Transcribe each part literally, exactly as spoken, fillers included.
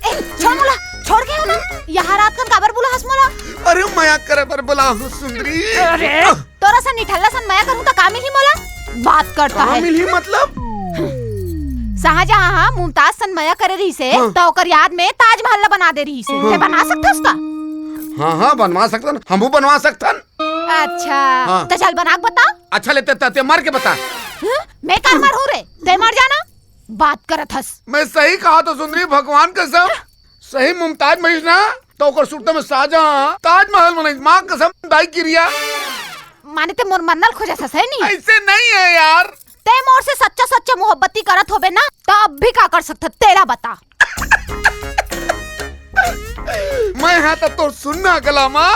ए, छोड़ मोला, छोड़ के हो ना। यहाँ रात कन काबर बुला हस मोला? अरे, मया करे बर बुला हूँ सुंदरी। अरे, तोरा सन निठल्ला सन मया करूँ त का मिलही मोला? बात करता है। मिलही मतलब? शाहजहां हा मुमताज सन मया करे रहिसे, हाँ। त ओकर याद में ताजमहल ला बना दे रहिसे। हाँ। ते बना सकथस का? हाँ, हाँ, बनवा सकथन, हमू बनवा सकथन। अच्छा, हाँ। त चल बना के बता। अच्छा, ले ते, ते, ते मर के बता। हाँ? मैं का मर हूँ रे, ते मर जाना। बात करत हस। मैं सही कहा तो सुंदरी, भगवान कसम, सही मुमताज महिस ना, त ओकर सुरता में शाहजहां ताजमहल बनाइस, माँ कसम, दाई किरिया। माने ते मोर मरना ल खोजत हस, है नी? ऐसे नहीं है यार। ते मोर से सच्चा सच्चा मोहब्बती करत होबे ना, त अब भी का कर सकत, तेला बता। मैं हा त तोर सुन्ना गला मा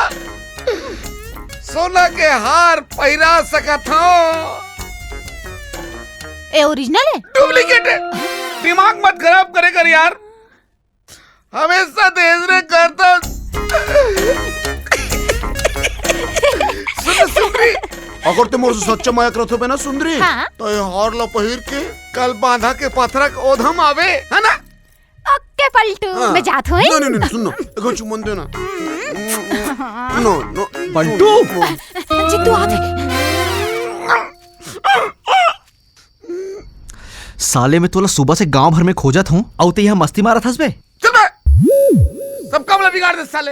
सोना के हार पहिरा सकत हूँ। ए ओरिजिनल है? डुप्लीकेट है। दिमाग मत खराब करे कर यार, हमेशा देश रे करता। सुन, सुन रे। अगर ते मोर से सच्चा मया करत होबे ना सुंदरी, हाँ। तो ये हार ला पहिर के कल बांधा के पथरा के ओधम आवे, है ना? ओके पलटू, हाँ। मैं जात हूँ। नहीं, नहीं, नहीं, सुन ना, एगो चुम्बन देना। नो, नो, पलटू। जीतू आ गए। साले, मैं तोला सुबह से गांव भर में खोजत हूँ, अउ ते यहाँ मस्ती मारत हस बे। चुप बे। सब काम ला बिगाड़ दे साले।